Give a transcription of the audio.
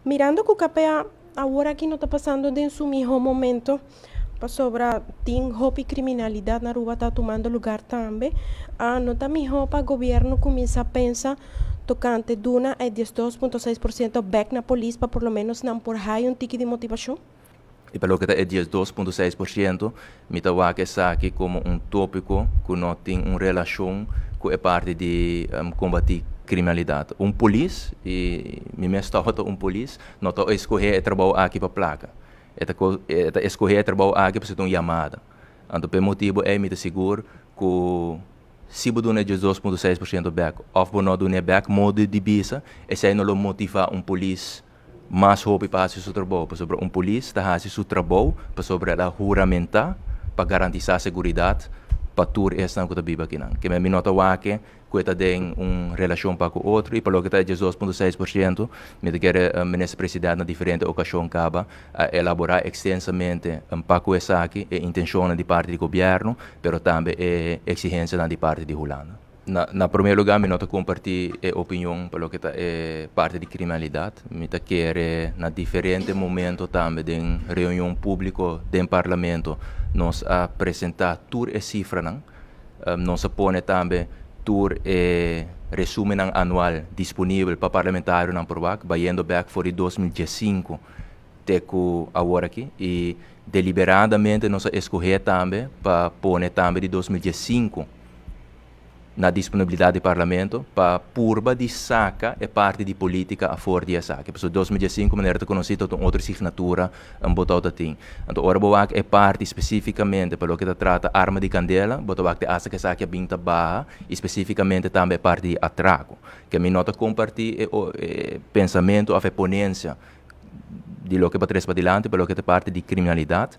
Mirando ku KPA awor aki no ta pasando den su mihó momento, pasobra tin hopi kriminalidat na Aruba ta tumando lugar tambe, no ta mihó pa gobièrnu kuminsá pensa tokante duna e 12,6% bèk na polis pa por lo ménos nan por haya un tiki di motivashon? I pa loke ta e 12,6%, mi ta wak esaki komo un tópiko ku no tin un relashon ku e parti di kombatí kriminalidat. Un polis, i mi mes tabata un polis, no ta eskohé e trabou aki pa plaka. E ta e ta eskohé e trabou aki pasobra ta un yamada. Anto pa e motibu ei mi ta sigur ku si bo duna e 12,6% bèk òf bo no dun'é bèk, modo di bisa, esei no lo motivá un polis mas hopi pa hasi su trabou, pasobra un polis ta hasi su trabou pasobra el a huramentá pa garantisá seguridat pa tur esnan ku ta biba akinan. Ke mi no ta wak ku e ta den un relashon pa ku otro i pa loke ta e 12,6% mi ta kere Minister President na diferente okashon kaba a elaborá ekstensamente pa ku esaki e intenshonnan di parti di gobièrnu pero tambe e eksigensianan di parti di Hulanda. Na promé lugá mi no ta kompartí e opinion pa loke ta e parti di kriminalidat. Mi ta kere na diferente momento tambe den reunion públiko den Parlamento nos a presentá tur e sifranan. Nos a pone tambe tur e resúmennan anual disponibel pa parlamentarionan por wak, bayendo bèk for di 2015 te ku awor aki i deliberadamente nos a eskohé tambe pa pone tambe di 2015 na disponibilidat di Parlamento pa purba di saka e parti di polítika afor di esaki. Pasobra 2015 manera ta konosí ta un otro signatura un bo ta tin. Anto ora bo wak e parti spesífikamente pa loke ta trata arma di kandela, bo ta wak te hasta ku esaki a bin ta baha i spesífikamente tambe e parti di atrako. Ke mi no ta kompartí e e pensamentu òf e ponensia di loke bo a trese padilanti pa loke ta parti di kriminalidat.